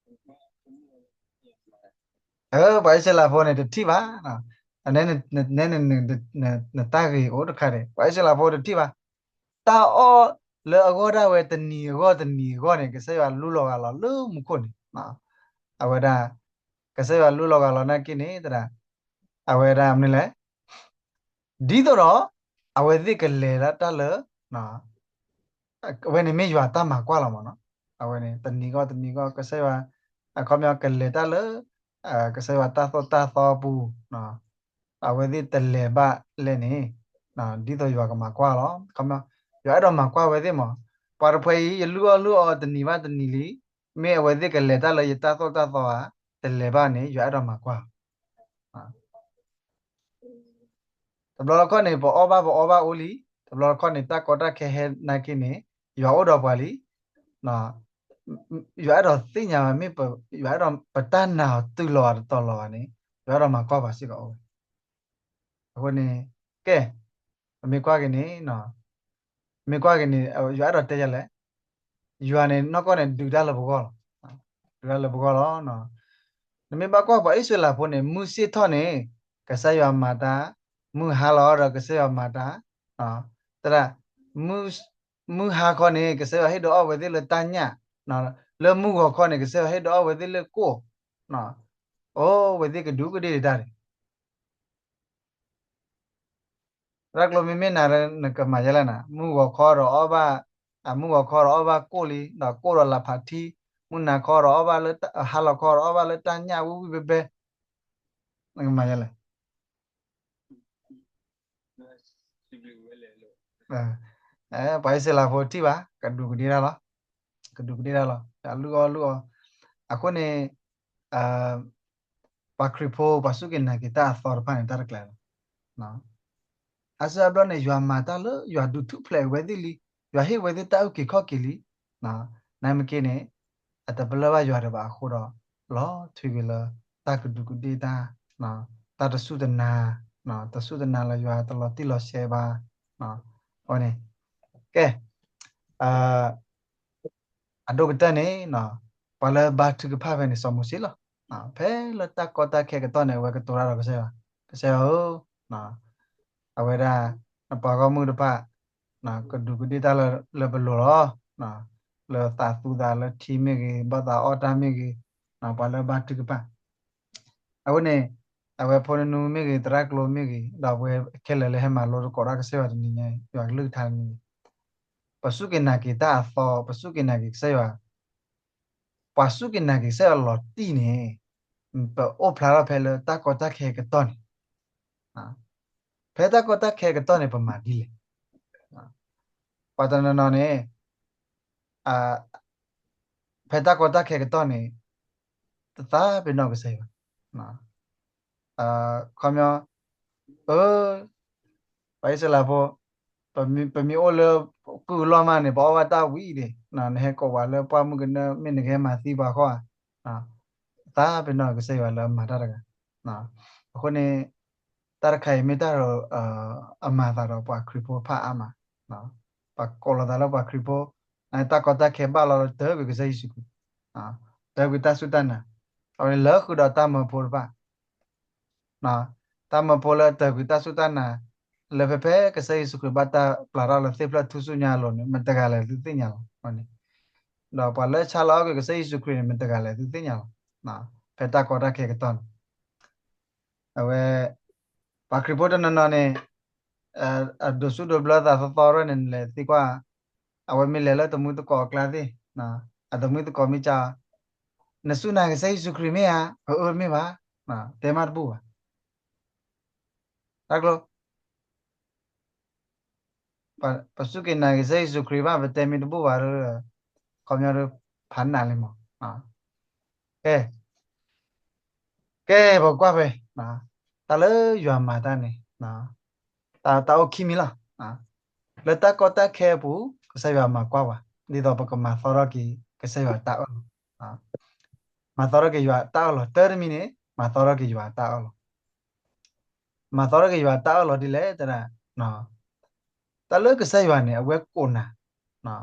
ပှၤအံၣ်စရ့လးဖိန့ၣ် တထံၣ်ဘၣ်, နတၢ်ဂ့ၢ်အိၣ်တခါဒီး ပှၤအံၣ်စရ့လးဖိတထံၣ်ဘၣ်, တၢ်အီၣ်လၢအဂီၢ်ဒၣ်ဝဲတနံၤအဂီၢ်တနံၤအဂီၢ်န့ၣ် ကစၢ်ယွၤလူလီၤဂာ်လီၤလၢမူခိၣ်န့ၣ်, အဝဲဒၣ် ကစၢ်ယွၤလူလီၤဂာ်လီၤနာ်က့န့ၣ် သရၣ်, အဝဲဒၣ်မနုၤလဲၣ် ဒ်သိးဒီး အဝဲသ့ၣ်ကလဲၤဒၣ်တၢ်လၢ အဝဲန့ၣ်မ့ၢ်ယွၤတၢ်မၤကွၢ်လီၤမးနီၤ, အဝဲန့ၣ် တနံၤဂီၢ်တနံၤဂီၢ် ကစၢ်ယွၤ အခီပညီကလဲၤတၢ်လၢ ကစၢ်ယွၤတၢ်သိၣ်တၢ်သီအပူၤ, အဝဲသ့ၣ်တလဲၤဘၣ်လဲၣ်န့ၣ် ဒ်သိးယွၤကမၤကွၢ်လီၤ, ယွၤအဲၣ်ဒိးမၤကွၢ်ဝဲသ့ၣ်မး, ပှၤတဖှဲအံၤ ယလုၢ်အီၣ်လုၢ်အီတနံၤဘၣ်တနံၤလံ, မ့ၢ်အဝဲသ့ၣ်ကလဲၤတၢ်လၢယတၢ်သိၣ်တၢ်သီဧါ, တလဲၤဘၣ်န့ၣ် ယွၤအဲၣ်ဒိးမၤကွၢ် တဘျီတခီၣ်န့ၣ် ပအီၣ်ဘၣ်ပအီဘၣ်အိၣ်လံ, တဘျီတခီၣ်န့ၣ် တၢ်ကီတၢ်ခဲဟဲနာ်က့န့ၣ် ယွၤအိၣ်ဒီးပှၤလံ, ယွၤအဲၣ်ဒိးသ့ၣ်ညါဝဲ မ့ၢ်ယွၤအဲၣ်ဒိးပတၢ်နာ်အီၤတုၤလီၤဂာ်တတီၤလီၤဂာ်န့ၣ် ယွၤအဲၣ်ဒိးမၤကွၢ်ပှၤစ့ၢ်ကီးအိၣ်ဝဲ, အဃိန့ၣ် ကဲ, ပမ့ၢ်ကွၢ်က့ၤန့ၣ် မ့ၢ်ကွၢ်က့ၤန့ၣ် ယွၤအဲၣ်ဒိးတဲယၤလဲၣ်, ယွၤန့ၣ် နီၢ်ကီၢ်န့ၣ် ဒုးတၢ်လၢပဂီၢ်လီၤ, ဒုးတၢ်လၢပဂီၢ်လီၤ, နမ့ၢ်ဘၣ်ကွၢ်ပှၤအံၣ်စရ့လးဖိန့ၣ် မုၢ်ဆ့ၣ်ထီၣ်န့ၣ် ကစၢ်ယွၤမၤတၢ်, မုၢ်ဟါလီၤဒီးကစၢ်ယွၤမၤတၢ်, သရၣ်, မုၢ်ဟါခီန့ၣ် ကစၢ်ယွၤဟ့ၣ်ဒုးအီၣ်ဝဲသ့ၣ်လၢတၢ်ညၣ်, လၢမုၢ်ဂီၤခီန့ၣ် ကစၢ်ယွၤဟ့ၣ်ဒုးအီၣ်ဝဲသ့ၣ်လၢကိၣ်, အိၣ်ဝဲသ့ၣ်ကဒူးကဒ့ၣ်တၢ်န့ၣ် ရၢ်ကျိၤမ့မ့ၢ်နၤ နကမၤယဲလဲၣ်နၤ, မုၢ်ဂီၤခီဒီးအီၣ်ဘၣ်, မုၢ်ဂီၤခီဒီးအီၣ်ဘၣ်ကိၣ်လံ, ဒီးကိၣ်ဒီးလၢဖးထံ, မုၢ်နၤခီဒီးအီၣ်ဘၣ်လၢ, ဟါလီၤခီဒီးအီၣ်ဘၣ်လၢတၢ်ညၣ်ဝံၣ်ဝံၣ်ဘဲဘဲ, နကမၤယဲလဲၣ်, ပှၤအံၣ်စရ့လးဖိထံၣ်ဘၣ် ကဒူးကဒ့ၣ်တၢ်လီၤ, ကဒူးကဒ့ၣ်တၢ်လီၤ, လုၢ်အီၣ်လုၢ်အီ, အဃိန့ၣ် ပှၤခရံာ်ဖိ ပှၤစူၢ်က့ၤနာ်က့ၤတၢ်အသီတဖၣ်န့ၣ် တၢ်တကျဲၤလီၤ, အါစုအါဘျီန့ၣ် ယွၤမၤတၢ်လၢ ယွၤဒုးထူၣ်ဖျဲးဝဲသ့ၣ်လံ, ယွၤဟ့ၣ်ဝဲသ့ၣ်တၢ်အုၣ်က့ၤခီၣ်က့ၤလံ, နမ့ၢ်က့န့ၣ် အတပလၢၢ်ဘၣ်ယွၤဒီးဘၣ်အဃိဒီး လီၤထွံကွံာ်လၢ တၢ်ကဒူးကဒ့ၣ်တၢ်, တၢ်တစူၢ်တနာ်, တစူၢ်တနာ်လၢယွၤ တလီၤတံၢ်လီၤဆဲးဘၣ်, အဃိန့ၣ်, ကဲ အဒိၣ်ကတၢၢ်န့ၣ် ပှၤလၢဘါထုကဖၣ်ဖဲန့ၣ် စီၤမိၤၡ့လီၤ. ဖဲလၢတၢ်ကီတၢ်ခဲကတီၢ်န့ၣ် အဝဲကတိၤတၢ်ဒီးကစၢ်ယွၤ, ကစၢ်ယွၤဧၢ, အဝဲဒၣ် နပှၤဂီၢ်မုၢ်တဖၣ် ကဒူးကဒ့ၣ်တၢ်လၢပလိၤလီၤ. လၢသးသူသးလၢထံမ့ၢ်ဂ့ၤ, ဘၣ်သးအီၣ်တၢ်မ့ၢ်ဂ့ၤ, ပှၤလၢဘါထုကဖၣ် အဃိန့ၣ် အဝဲဖိနနူမ့ၢ်ဂ့ၤ, သရၣ်ကျိမ့ၢ်ဂ့ၤ, ဒီးပဝဲခဲလၢာ်လၢဟဲမၤလိသကိးတၢ်ကစၢ်ယွၤတနံၤညါ, ယွၤကလုၢ်ကထါတနံၤညါ, ပစူၢ်က့ၤနာ်က့ၤတၢ်အသီ, ပစူၢ်က့ၤနာ်က့ၤကစၢ်ယွၤ, ပှၤစူၢ်က့ၤနာ်က့ၤကစၢ်ယွၤလီၤတံၢ်န့ၣ်, ပအိၣ်ဖျါထီၣ်ဖဲလၢတၢ်ကီတၢ်ခဲကတီၢ်န့ၣ်, ဖဲတၢ်ကီတၢ်ခဲကတီၢ်န့ၣ် ပမၤဒ်လဲၣ်. ပှၤတနီၤနီၤန့ၣ် ဖဲတၢ်ကီတၢ်ခဲကတီၢ်န့ၣ် တသးပ့ၤနီၣ်ကစၢ်ယွၤဘၣ်. ခီပညီ, ပှၤအံၣ်စရ့လးဖိ, ပမ့ၢ်အိၣ်လၢကုၢ်အလီၢ်မးန့ၣ် ပအီၣ်ဘၣ်တၢ်ဝံၤဒံး, နဟဲကိးပှၤလၢပှၢ်မုၢ်ကနၢ မ့ၢ်နကဟဲမၤသံပှၤဃီဧါ. သးပ့ၤနီၣ်ကစၢ်ယွၤလၢအမၤတၢ်တဂၤ. အဃိန့ၣ် တၢ်တခါအံၤမ့ၢ်တၢ်ဒီး အမၤသးဒီးပှၤခရံာ်ဖိတဖၣ်အါမး, ပှၤကိးလီၤသးလၢပှၤခရံာ်ဖိ, တၢ်ကီတၢ်ခဲဘၣ်လီၤလၢတၢၢ်ကွံာ်ကစၢ်ယ့ၣ်ၡူးခရံာ်, တၢၢ်ကွံာ်တၢ်စူၢ်တၢ်နာ်, အဝဲန့ၣ်လၢဃုာ်ဒီးတၢ်မၢဖိတဖၣ်, တၢ်မၢဖိလၢတၢၢ်ကွံာ်တၢ်စူၢ်တၢ်နာ်, လၢဖဲဖဲကစၢ်ယ့ၣ်ၡူးခရံာ်ဘၣ်တၢ်ပျၢ်ထီၣ်လၢသ့ၣ်ဖျၢၣ်ထူၣ်စုညါအလိၤန့ၣ် မတဂၤလဲၣ်သုသ့ၣ်ညါလီၤ. ဒီးပှၤလၢဆါလီၤအီၣ်ကွံာ်ကစၢ်ယ့ၣ်ၡူးခရံာ်န့ၣ် မတဂၤလဲၣ်သုသ့ၣ်ညါလီၤ. ဖဲတၢ်ကီတၢ်ခဲကတီၢ်န့ၣ် အဝဲ ပှၤခရံာ်ဖိတနီၤနီၤန့ၣ် အဒိးစူၣ်ဒိးဘျၢသးသီသီရဲၣ်န့ၣ် နလဲၤသံကွၢ်, အဝဲမ့ၢ်လဲၤလၢတမှံသကိးအကျါသ့ၣ်, အတမှံသကိးမ့ၢ်ကါ, နစူၢ်နာ်ကစၢ်ယ့ၣ်ၡူးခရံာ်မ့ၢ်ဧါ, အၢ မ့ၢ်ဘၣ်, တဲမးတဘူၣ်ဘၣ်. တၢ်ကျိ ပစူၢ်က့ၤနာ်က့ၤကစၢ်ယ့ၣ်ၡူးခရံာ်ဘၣ် ပတဲမ့ၢ်တဘူၣ်ဘၣ်ဒီး ခီပညီဒီး ဖးနးလံမး. ကဲ ကဲ ပကွၢ်ဖဲ တၢ်လၢယွၤမၤတၢ်န့ၣ် တၢ် တၢ်အိၣ်ခံမံၤလီၤ. လၢတၢ်ကီတၢ်ခဲအပူၤ ကစၢ်ယွၤမၤကွၢ်ပှၤ ဒ်သိးပကမၤသီထီၣ်က့ၤ ကစၢ်ယွၤတၢ်အၢၣ်လီၤ. မၤသီထီၣ်က့ၤယွၤတၢ်အၢၣ်လီၤ တၢ်တမံၤန့ၣ် မၤသီထီၣ်က့ၤယွၤတၢ်အၢၣ်လီၤ. မၤသီထီၣ်က့ၤယွၤတၢ်အၢၣ်လီၤဒ်လဲၣ် တၢ် တၢ်လၢကစၢ်ယွၤန့ၣ် အဝဲကိးနၤ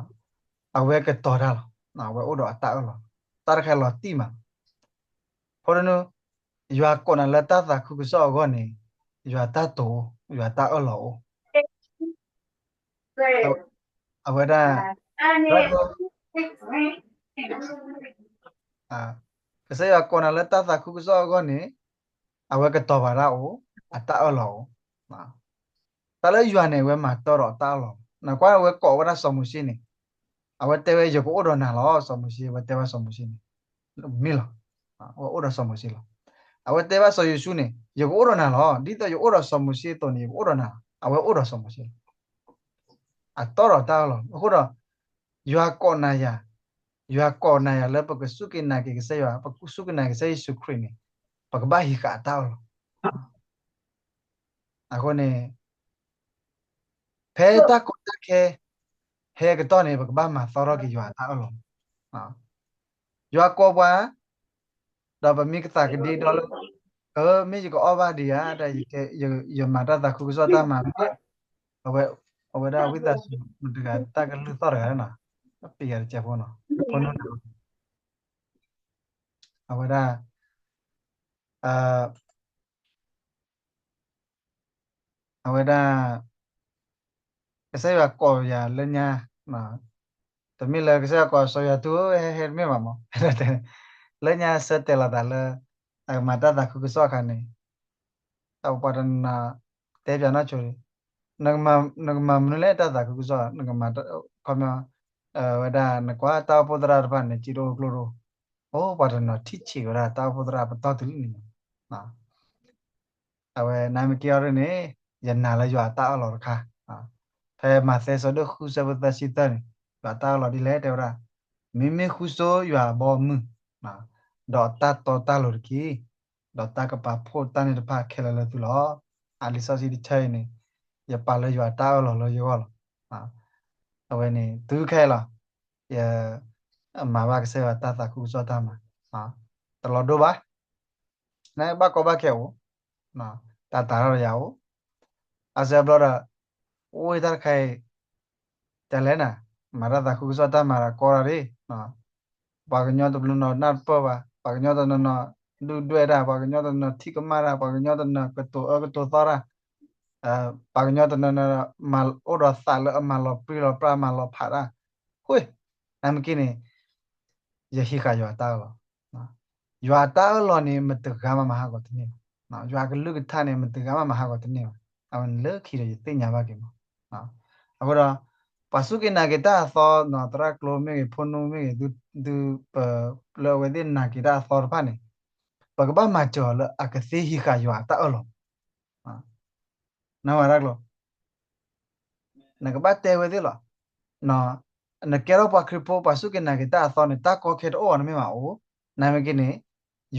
အဝဲကတီၤတၢ်လီၤ. အဝဲအိၣ်ဒီးအတၢ်အၢၣ်လီၤ တၢ်တခါလီၤတံၢ်မးလီၤ. အဃိဒ်န့ၣ် ယွၤကိးနၤလၢတၢ်သးခုကစီၣ်အဂီၢ်န့ၣ် ယွၤတၢ်တိာ်အိၣ် ယွၤတၢ်အၢၣ်လီၤအိၣ် အဝဲဒၣ် ကစၢ်ယွၤကိးနၤလၢတၢ်သးခုကစီၣ်အဂီၢ်န့ၣ် အဝဲကတီၤပာ်တၢ်အိၣ် အတၢ်အၢၣ်လီၤအိၣ်. တၢ်လၢယွၤန့ၣ် အဝဲမၤတၢ်ဒီးတၢ်အၢၣ်လီၤ. နကွၢ်အဝဲကိးဝဲဒၣ်စီၤမိၤၡ့န့ၣ် အဝဲတဲဝဲ ယကအိၣ်ဒီးနၤလီၤ စီၤမိၤၡ့ အဝဲတဲဝဲစီၤမိၤၡ့န့ၣ် မ့ၢ်လီၤ. အဝဲအိၣ်ဒီးစီၤမိၤၡ့လီၤ. အဝဲတဲဘၣ်စီၤယိၤၡူန့ၣ် ယကအိၣ်ဒီးနၤလီၤ ဒ်သိးယအိၣ်ဒီးစီၤမိၤၡ့အသိးန့ၣ် ယကအိၣ်ဒီးနၤလီၤ. အဝဲအိၣ်ဒီးစီၤမိၤၡ့လီၤ. အတီဒီးတၢ်အၢၣ်လီၤ အဃိဒီး ယွၤကိးနၤယၤ ယွၤကိးနၤယၤလၢပကစူၢ်က့ၤနာ်က့ၤကစၢ်ယွၤ ပကစူၢ်က့ၤနာ်က့ၤကစၢ်ယ့ၣ်ၡူးခရံာ်န့ၣ် ပကဘၣ်ဟံးဃာ်အတၢ်အၢၣ်လီၤ. အဃိန့ၣ် ဖဲတၢ်ကီတၢ်ခဲ ဟဲကတီၢ်န့ၣ် ပကဘၣ်မၤသီထီၣ်က့ၤယွၤအတၢ်အၢၣ်လီၤ. ယွၤကိးပှၤ ဒီးပမ့ၢ်ကသးကဒ့ဒီလၢ မ့ၢ်ယကအီၣ်ဘၣ်ဒံးဧါ တၢ် ယမၤတၢ်သးခုကစီၣ်တၢ်မၤမ့ၢ် အဝဲ အဝဲဒၣ်ဝံသးစူၤ မတဂၤတၢ်ကလုၢ်သီၣ်တဂၤနီၤ ပယၤတကဲးဖိနီၤ ဖိနီၤ အဝဲဒၣ် အဝဲဒၣ် ကစၢ်ယွၤကိးယၤလၢညါ တမ့ၢ်လၢကစၢ်ယွၤကိးစီၤယွၤတူၢ် ဟဲဟဲတမ့ၢ်ဘၣ်မး လၢညါဆၢတဲာ်လီၤသးလၢ အကမၤတၢ်သးခုကစီၣ်အခါန့ၣ် အပှၤတနီၤ တဲပၠးနီၢ်ဆိ နကမၤမနုၤလဲၣ်တၢ်သးခုကစီၣ် နကမၤ ခီပညီ ဝဲဒၣ်နကွၢ်တၢ်အိၣ်ဖှိၣ်သရၣ်တဖၣ်န့ၣ် စံးတအိၣ်ကျိၣ်တအိၣ် အိၣ်ပှၤတနီၤထံၣ်ဆံးဝဲဒၣ်တၢ်အိၣ်ဖှိၣ်သရၣ်ပတီၢ်တုၤလံန့ၣ် အဝဲနမ့ၢ်က့ၤအီၤဒ်န့ၣ် ယနာ်လၢယွၤအတၢ်အၢၣ်လီၤတခါ ဖဲမးသဲဆၢဒိၣ်ဃုဆၢဖိသၢဆံသၢန့ၣ် ယွၤတၢ်အၢၣ်လီၤဒ်လဲၣ်တဲဝဲဒၣ် မ့မ့ၢ်ဃုဆိယွၤအဘီအမုၢ် ဒီးတၢ်တီတၢ်လိၤတက့ၢ် ဒီးတၢ်ကပာ်ဖှိၣ်တၢ်န့ၣ်တဖၣ်ခဲလၢာ်လၢသုလီၤ. အလံာ်စီဆှံတဆၢအံၤန့ၣ် ယပာ်လၢယွၤတၢ်အၢၣ်လီၤလၢယဂီၢ်လီၤ. အဝဲန့ၣ် တုၤခဲအံၤလီၤ. ယမၤဘၣ်ကစၢ်ယွၤတၢ်သးခုကစီၣ်တၢ်မၤ တလီၤဒိဘၣ် နဘၣ်ကီဘၣ်ခဲအိၣ် တၢ်တၤထီၣ်ဒီးယၤအိၣ် အစၢဘျီဒီး အိၣ်တၢ်တခါအံၤ တဲလဲၣ်နၤ မၤတၢ်သးခုကစီၣ်တၢ်မၤဒီးကီတၢ်ရ့ၣ် ပှၤကညီတဘျုးနီၤနၢ်တပၢၢ်ဘၣ် ပှၤကညီတနီၤနီၤ ဒုၣ်ဒွဲၣ်တၢ် ပှၤကညီတနီၤထံၣ်ကမၣ်တၢ် ပှၤကညီတနီၤကတိၤအၢကတိၤသီတၢ် ပှၤကညီတနီၤနီၤ မၤအိၣ်ဒီးသးလၢအမၤလီၤပြံလီၤပြါ မၤလီၤဖးတၢ် ဃိ နမ့ၢ်က့ၤန့ၣ် ယဟံးဃာ်ယွၤတၢ်အၢၣ်လီၤ ယွၤတၢ်အၢၣ်လီၤန့ၣ် မတဂၤမးမၤဟးဂီၤတန့ၢ်ဘၣ်. ယွၤကလုၢ်ကထါန့ၣ် မတဂၤမးမၤဟးဂီၤတန့ၢ်ဘၣ်. အဝဲန့ၣ်လၢခံဒီးယသ့ၣ်ညါဘၣ်က့ၤမး. အဃိဒီး ပှၤစူၢ်က့ၤနာ်က့ၤတၢ်အသီ သရၣ်ကျိမ့ၢ်ဂ့ၤ ဖိနူမ့ၢ်ဂ့ၤ သု ပ လၢအဝဲသ့ၣ်နာ်က့ၤတၢ်အသီတဖၣ်န့ၣ် ပကဘၣ်မၤစၢၤအီၤလၢအကသ့ဟံးဃာ်ယွၤတၢ်အၢၣ်လီၤ နဝဲဒၣ်ကျိ နကဘၣ်တဲဝဲသ့ၣ်လီၤ. နကဲထီၣ်ပှၤခရံာ်ဖိ ပှၤစူၢ်က့ၤနာ်က့ၤတၢ်အသီန့ၣ် တၢ်ကီခဲတအိၣ်အီၤနမ့ၢ်မးအိၣ် နမ့ၢ်က့ၤန့ၣ်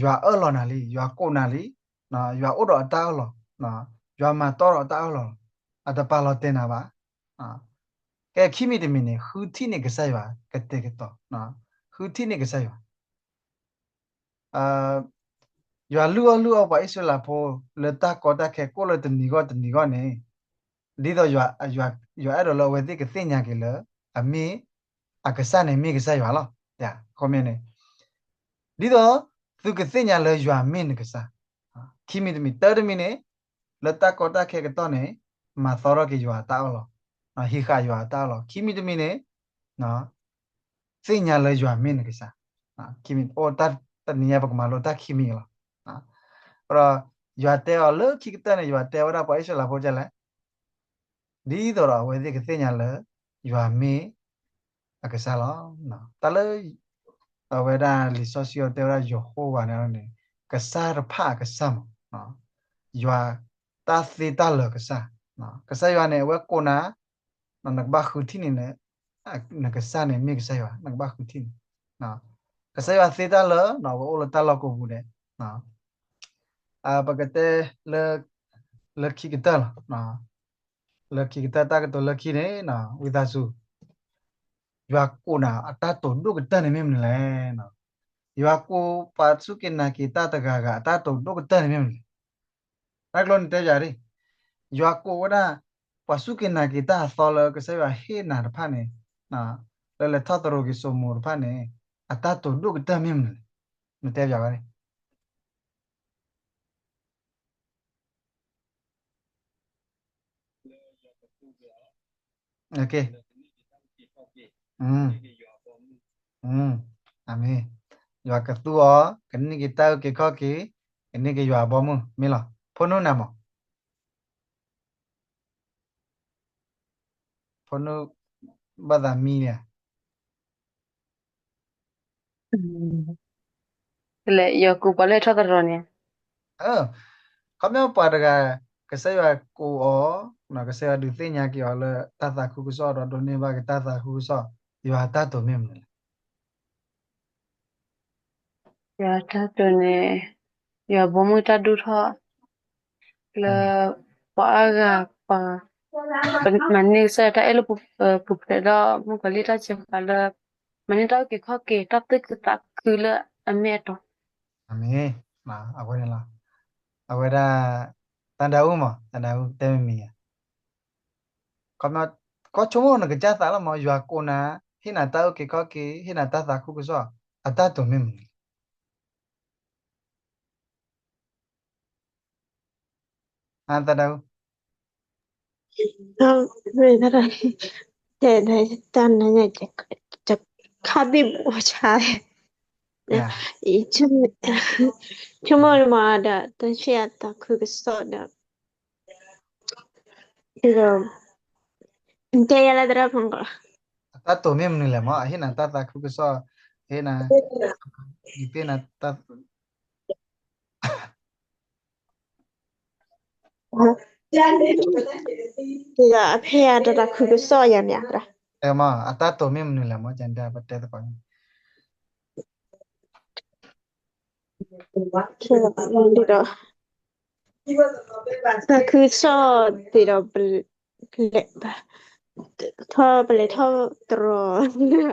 ယွၤအၢၣ်လီၤနၤလံ ယွၤကိးနၤလံ ယွၤအိၣ်ဒီးအတၢ်အၢၣ်လီၤ ယွၤမၤတီဒီးအတၢ်အၢၣ်လီၤ အတပာ်လီၤတဲာ်နၤဘၣ်. ကဲခံမံၤတမံၤန့ၣ် ဃုထံၣ်န့ၢ်ကစၢ်ယွၤကတဲာ်ကတီၤ ဃုထံၣ်န့ၢ်ကစၢ်ယွၤ ယွၤလုၢ်အီၣ်လုၢ်အီပှၤအံၣ်စရ့လးဖိ လၢတၢ်ကီတၢ်ခဲကိၣ်လၢတနံၤဂီၢ်တနံၤဂီၢ်န့ၣ် ဒ်သိးယွၤအဲၣ်ဒိးလၢအဝဲသ့ၣ်ကသ့ၣ်ညါက့ၤလၢ အမ့ၢ် အကစၢ်န့ၣ်မ့ၢ်ကစၢ်ယွၤလီၤ. အဃိန့ၣ် ဒ်သိးသုကသ့ၣ်ညါလၢယွၤမ့ၢ်နကစၢ် ခံမံၤတမံၤ တၢ်တမံၤန့ၣ် လၢတၢ်ကီတၢ်ခဲကတီၢ်န့ၣ် မၤသီထီၣ်က့ၤယွၤအတၢ်အၢၣ်လီၤ ဟံးဃာ်ယွၤအတၢ်အၢၣ်လီၤ ခံမံၤတမံၤန့ၣ် သ့ၣ်ညါလၢယွၤမ့ၢ်နကစၢ် ခံမံၤ အိၣ်တၢ်တနံၤညါပကမၤလိတၢ်ခံမံၤလီၤ. ဒီးယွၤတဲအီၤလၢခံကတၢၢ်န့ၣ် ယွၤတဲဝဲဒၣ်ပှၤအံၣ်စရ့လးဖိဒ်လဲၣ် ဒ်သိးဒီးအဝဲသ့ၣ်ကသ့ၣ်ညါလၢ ယွၤမ့ၢ် အကစၢ်လီၤ. တၢ်လၢ အဝဲဒၣ်လံာ်စီဆှံအီၤတဲဝဲဒၣ်ယဟိဝၤန့ၣ်န့ၣ် ကစၢ်တဖၣ်အကစၢ်မး ယွၤတၢ်သ့တၢ်လၢာ်ကစၢ် ကစၢ်ယွၤန့ၣ် အဝဲကိးနၤ နကဘၣ်ဃုထံၣ်န့ၢ် နကစၢ်န့ၣ်မ့ၢ်ကစၢ်ယွၤ နကဘၣ်ဃုထံၣ်န့ၢ် ကစၢ်ယွၤသ့တၢ်လၢ ပအိၣ်လၢတၢ်လီၢ်ကိးပူၤဒဲး, ပကတဲလၢ လၢခံကတၢၢ်လီၤ. လၢခံကတၢၢ်တၢ်ကတိၤလၢခံန့ၣ် ဝံသးစူၤ ယွၤကိးနၤအတၢ်တိာ်ဒိၣ်ကတၢၢ်န့ၣ်မ့ၢ်မနုၤလဲၣ်. ယွၤကိးပှၤစူၢ်က့ၤနာ်က့ၤတၢ်တဂၤဂၤအတၢ်တိာ်ဒိၣ်ကတၢၢ်န့ၣ်မ့ၢ်မနုၤလဲၣ်. တၢ်ကျိၤန့ၣ်တဲယၤဒ် ယွၤကိးဝဲဒၣ် ပှၤစူၢ်က့ၤနာ်က့ၤတၢ်အသီလၢကစၢ်ယွၤဟ့ၣ်နၤတဖၣ်န့ၣ်, လၢလဲၤထီၣ်သရိာ်က့ၤစိမိၤတဖၣ်န့ၣ် အတၢ်တိာ်ဒိၣ်ကတၢၢ်မ့ၢ်မနုၤလဲၣ်. နတဲယၤဝဲန့ၣ် အမ့ၢ် ယွၤကသူအီၤ ကန့ၢ်က့ၤတၢ်အုၣ်က့ၤခီၣ်က့ၤ, ကန့ၢ်က့ၤယွၤအဘီမုၢ်မ့ၢ်လီၤ. ဖိနုၢ်နၤမး ဖိနုၢ် ဘၣ်သးမံလံဧါ. လဲၣ် ယွၤကိးပှၤလၢထီၣ်သရိာ်န့ၣ်, ခီပညီပှၤတဂၤ ကစၢ်ယွၤကိးအီၤ, ကစၢ်ယွၤဒုးသ့ၣ်ညါက့ၤအီၤလၢတၢ်သးခုကစီၣ်ဒီးဒိးန့ၢ်ဘၣ်က့ၤတၢ်သးခုကစီၣ်, ယွၤအတၢ်တိာ်မ့ၢ်မနုၤလဲၣ်. ယွၤအတၢ်တိာ်န့ၣ် ယွၤဘီမုၢ်တၢ်ဒိၣ်ထီၣ် လၢ ပှၤအါဂၤပှၤ မၤန့ၢ်ကစၢ်ယွၤတၢ်အဲၣ်လၢပူၤဖျဲးဒီး မုၣ်ကီၤလံၢ်တၢ်စံးပာ်လၢ မၤန့ၢ်တၢ်အုၣ်က့ၤခီၣ်က့ၤ တၢ်သူၣ်ခုသးခုလၢအမ့ၢ်အတီ, အမ့ၢ် အဝဲန့ၣ်လီၤ. အဝဲဒၣ် သးဒၤအူမး သးဒၤအူတဲမ့ၢ်မ့ၢ်ဧါ. ကီဆိကမိၣ်နကစၢ်သးလီၤမး ယွၤကိးနၤ ဟ့ၣ်နၤတၢ်အုၣ်က့ၤခီၣ်က့ၤ ဟ့ၣ်နၤတၢ်သးခုကစီၣ် အတၢ်တိာ်မ့ၢ်မနုၤလဲၣ်. သးဒၤအူ တဲတၢ်န ခါဘံၣ်ဘိဆါ ဆိကမိၣ်မးဒီး တၢ်ဟ့ၣ်အသးခုကစီၣ်ဒီး တဲယၤလၢသရၣ်ဖီကီး အတၢ်တိာ်မ့ၢ်မနုၤလဲၣ်မး အဟ့ၣ်နၤတၢ်သးခုကစီၣ် ဟ့ၣ်နၤ ဒုးသ့ၣ်နၤတၢ် ဒီးအဖဲအတၢ်သးခုကစီၣ်ယၤန့ၣ် မး အတၢ်တိာ်မ့ၢ်မနုၤလဲၣ်မး ကဒၣ်ပတဲသကိး ဒီး သးခုကစီၣ်သ့ၣ်ဒီး ထီၣ်ပလဲၤထီၣ်တရီၤ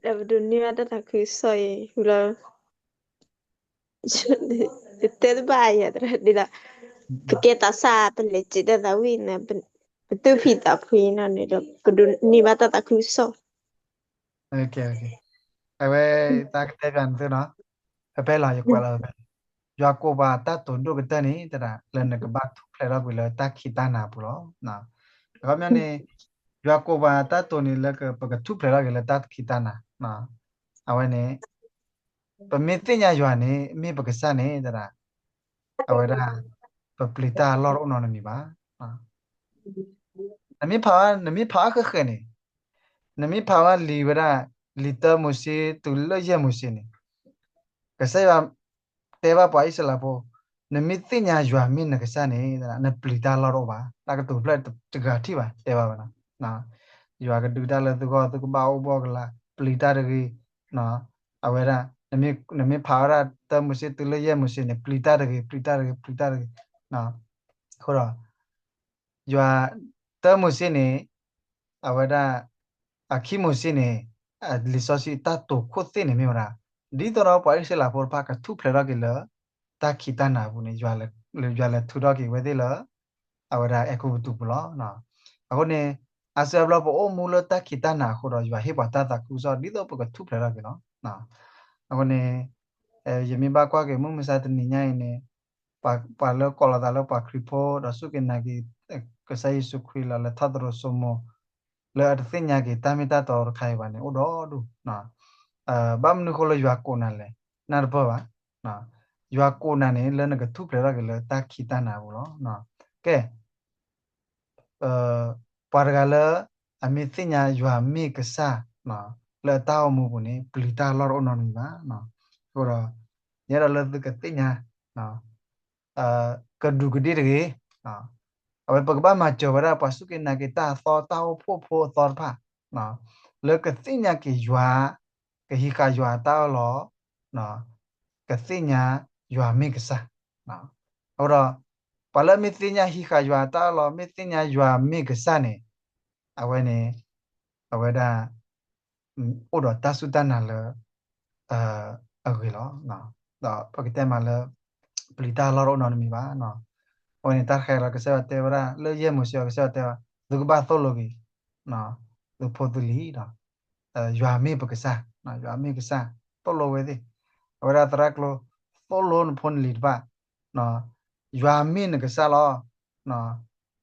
ဒီးပဒိးန့ၢ်ဘၣ်တၢ်သးခုကစီၣ်အံၤ ဝံၤလီၤ တဲတဘၣ်ယၤတရၢ်ဒ်ဒီး ပကဲသးစၢ် ပလဲၤစံးတၢ်သးဝံၣ်န့ၣ် ပသူၣ်ဖှံသးဖှံနီၢ်န့ၣ်ဒီး ပဒိးန့ၢ်ဘၣ်တၢ်သးခုကစီၣ် အဝဲ တၢ်ကတဲပၠးနသုနီၤ ဖဲဖဲလီၤ ယကွဲးလီၤဖဲဖဲ ယွၤကိးပှၤတၢ်တိာ်ဒိၣ်ကတၢၢ်န့ၣ် တဒၣ်လၢနကဘၣ်ထူၣ်ဖျဲးထီၣ်ကွံာ်လၢတၢ်ခံးတၢ်နၤအပူၤလီၤ. အခီပညီန့ၣ် ယွၤကိးပှၤတၢ်တိာ်န့ၣ်လၢပကထူၣ်ဖျဲးထီၣ်က့ၤလၢတၢ်ခံးတၢ်နၤ အဝဲန့ၣ် ပမ့ၢ်သ့ၣ်ညါယွၤန့ၣ် မ့ၢ်ပကစၢ်န့ၣ် တဒၣ် အဝဲဒၣ် ပပျံၤတၢ်အလီၢ်တအိၣ်နီတမံၤဘၣ်. နမ့ၢ်ဖး နမ့ၢ်ဖးအါဃဲးဃဲးန့ၣ် နမ့ၢ်ဖးဝဲလံာ်ဝဲဒၣ် လံာ်တၢမိၤၡ့တုၤလၢယဲၢ်မိၤၡ့န့ၣ် ကစၢ်ယွၤ တဲဘၣ်ပှၤအံၣ်စရ့လးဖိ နမ့ၢ်သ့ၣ်ညါယွၤမ့ၢ်နကစၢ်န့ၣ် နပျံၤတၢ်လီၢ်တအိၣ်ဘၣ်. တၢ်ကတိၤဖျၢၣ်တဂၤထံၣ်ဘၣ် တဲဘၣ်ဝဲဒၣ် ယွၤကဒုးတၢ်လၢသုဂီၢ် သုကဘၣ်အိၣ်ဘှီၣ်ကလာ် ပျံၤတၢ်တဂ့ၤ အဝဲဒၣ် နမ့ၢ်ဖးဝဲဒၣ်တၢမိၤၡ့တုၤလၢယဲၢ်မိၤၡ့န့ၣ် ပျံၤတၢ်တဂ့ၤ ပျံၤတၢ်တဂ့ၤ ပျံၤတၢ်တဂ့ၤ အဃိဒီး ယွၤ တၢမိၤၡ့န့ၣ် အဝဲဒၣ် အခံမိၤၡ့န့ၣ် လံာ်စီဆှံတၢ်တိာ်ခိၣ်သ့ၣ်န့ၣ်မ့ၢ်ဝဲဒၣ် ဒ်သိးဒီးပှၤအံၣ်စရ့လးဖိတဖၣ်ကထူၣ်ဖျဲးထီၣ်က့ၤလၢ တၢ်ခံးတၢ်နၤအပူၤန့ၣ် ယွၤလဲၤထုးထီၣ်က့ၤဝဲသ့ၣ်လၢ အဝဲဒၣ်အဲၤကူပတူးပူၤလီၤ. အဃိန့ၣ် အါစုအါဘျီပအိၣ်မူလၢတၢ်ခံးတၢ်နၤအဃိဒီး ယွၤဟ့ၣ်ပှၤတၢ်သးခုကစီၣ် ဒ်သိးပကထူၣ်ဖျဲးထီၣ်က့ၤလီၤ. အဃိန့ၣ် ယမ့ၢ်ဘၣ်ကွၢ်က့ၤမုၢ်မဆါတနံၤညါအံၤန့ၣ် ပှၤလၢကိးလီၤသးလၢပှၤခရံာ်ဖိ ဒီးစူၢ်က့ၤနာ်က့ၤ ကစၢ်ယ့ၣ်ၡူးခရံာ်လီၤ လဲၤထီၣ်သရိာ်စိမိၤ လၢအတသ့ၣ်ညါက့ၤတၢ်မ့ၢ်တၢ်တီတခါအံၤဘၣ်န့ၣ် အိၣ်ဒီဒူၣ် ဘၣ်မနုၤဃိလၢယွၤကိးနၤလဲၣ် နၢ်တပၢၢ်ဘၣ်. ယွၤကိးနၤန့ၣ် လၢနကထူၣ်ဖျဲးထီၣ်က့ၤလၢတၢ်ခံးတၢ်နၤအပူၤလီၤ. ကဲ ပှၤတဂၤလၢ အမ့ၢ်သ့ၣ်ညါယွၤမ့ၢ်ကစၢ် လၢအတၢ်အိၣ်မူပူၤန့ၣ် ပျံၤတၢ်လီၢ်တအိၣ်နီတမံၤဘၣ်. အဃိဒီး ယအဲၣ်ဒိးလၢသုကသ့ၣ်ညါ ကဒူးကဒ့ၣ်တဂ့ၤ, အဝဲပကဘၣ်မၤစၢၤဝဲဒၣ် ပှၤစူၢ်က့ၤနာ်က့ၤတၢ်အသီ တၢ်အိၣ်ဖှိၣ်ဖိအသီတဖၣ် လၢကသ့ၣ်ညါက့ၤယွၤ ကဟံးဃာ်ယွၤအတၢ်အၢၣ်လီၤ, ကသ့ၣ်ညါယွၤမ့ၢ်ကစၢ်. အဃိဒီး ပှၤလၢမ့ၢ်သ့ၣ်ညါဟံးဃာ်ယွၤအတၢ်အၢၣ်လီၤ, မ့ၢ်သ့ၣ်ညါယွၤမ့ၢ်ကစၢ်န့ၣ်, အဝဲန့ၣ် အဝဲဒၣ် အိၣ်ဒီးတၢ်စူၢ်တၢ်နာ်လၢ အဂ့ၤလီၤ. ဒီးပကတဲမးလၢ ပျံၤတၢ်လီၢ်တအိၣ်နီတမံၤဘၣ်. အဝဲန့ၣ်တၢ်တခါအံၤဒီး ကစၢ်ယွၤတဲဝဲဒၣ် လၢယဲၢ်မိၤၡ့အံၤ ကစၢ်ယွၤတဲဝဲ သုကဘၣ်သိၣ်လိက့ၤ သုဖိသုလံၤဒီး ယွၤမ့ၢ်ပကစၢ်, ယွၤမ့ၢ်ကစၢ်, သိၣ်လိဝဲသ့ၣ်. အဝဲဒၣ်သရၣ်ကျိ သိၣ်လိနဖိနလံၤတဖၣ်, ယွၤမ့ၢ်နကစၢ်လီၤ.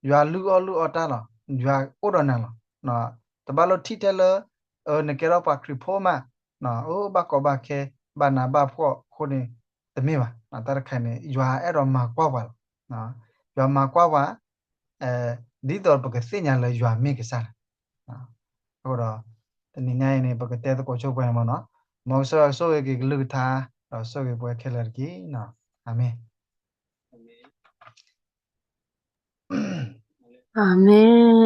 ယွၤလုၢ်အီၣ်လုၢ်အီတၢ်လီၤ, ယွၤအိၣ်ဒီးနၤလီၤ. တဘၣ်လိၣ်ထံၣ်ထဲလၢ နကဲထီၣ်ပှၤခရံာ်ဖိမး, အိၣ်ဘၣ်ကီဘၣ်ခဲ, ဘၣ်နးဘၣ်ဖှီၣ်အဃိန့ၣ် တမ့ၢ်ဘၣ်. တၢ်တခါန့ၣ် ယွၤအဲၣ်ဒိးမၤကွၢ်ပှၤလီၤ. ယွၤမၤကွၢ်ပှၤ ဒ်သိးပကသ့ၣ်ညါလၢယွၤမ့ၢ်ကစၢ်လီၤ. အဃိဒီး တနံၤညါအံၤန့ၣ် ပကတဲသကိးဆိပှဲၤန့ၣ်မ့ၢ်နီၤ, မ်ကစၢ်ယွၤကဆိၣ်ဂ့ၤက့ၤကလုၢ်ကထါ ဒီးဆိၣ်ဂ့ၤပှၤခဲလၢာ်တက့ၢ်. အၤမ့ၣ်. အၤမ့ၣ်.